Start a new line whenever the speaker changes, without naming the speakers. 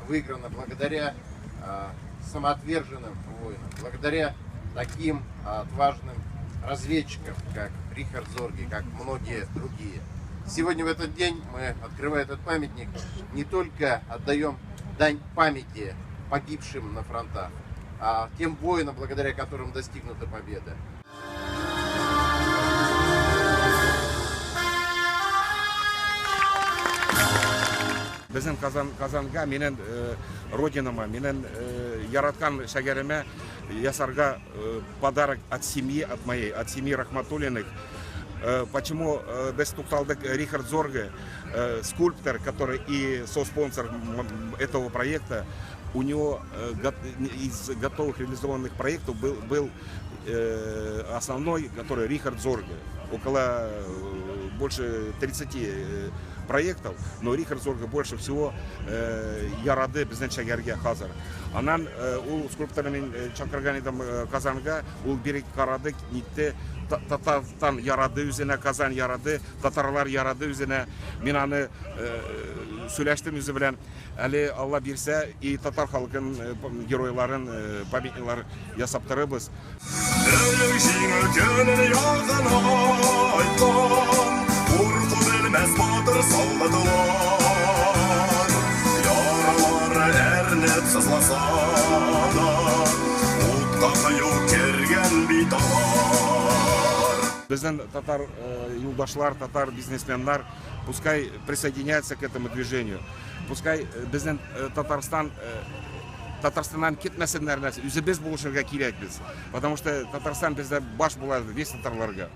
выиграна благодаря самоотверженным воинам, благодаря таким отважным разведчикам, как Рихард Зорге, как многие другие. Сегодня в этот день мы, открывая этот памятник, не только отдаем дань памяти погибшим на фронтах, а тем воинам, благодаря которым достигнута победа.
Безнең Казан, Казанга, минем родинама, минем яраткан шәһәремә ясарга подарок от семьи, от моей, от семьи Рахматуллиных. Почему без тукталдык? Рихард Зорге, скульптор, который и со-спонсор этого проекта, у него из готовых реализованных проектов был основной, который Рихард Зорге. Около больше 30 проектов, но Рихард Зорге больше всего ярады безнең шәһәргә хәзер. Аннан ул скульпторны мин чакырган идем Казанга, ул биреп карады, нитте, Татарстан ярады үзенә, Казан ярады, татарлар ярады үзенә. Мин аны сөйләштем үзе белән. Әле Алла бирсә, и татар халкын геройларын памятниклар ясап торырбыз.
Бөек Җиңү көнен якынайткан, курку белмәс батыр солдатлар. Яралары әрнеп сызласа да, утка кыю кергән бит алар.
Безнең татар юлдашлар, татар бизнесменнар пускай присоединяются к этому движению. Пускай безнең Татарстан Татарстаннан китмәсеннәр нәрсә, үзебез булышырга кирәк без. Потому что Татарстан бездә баш була весь татарларга.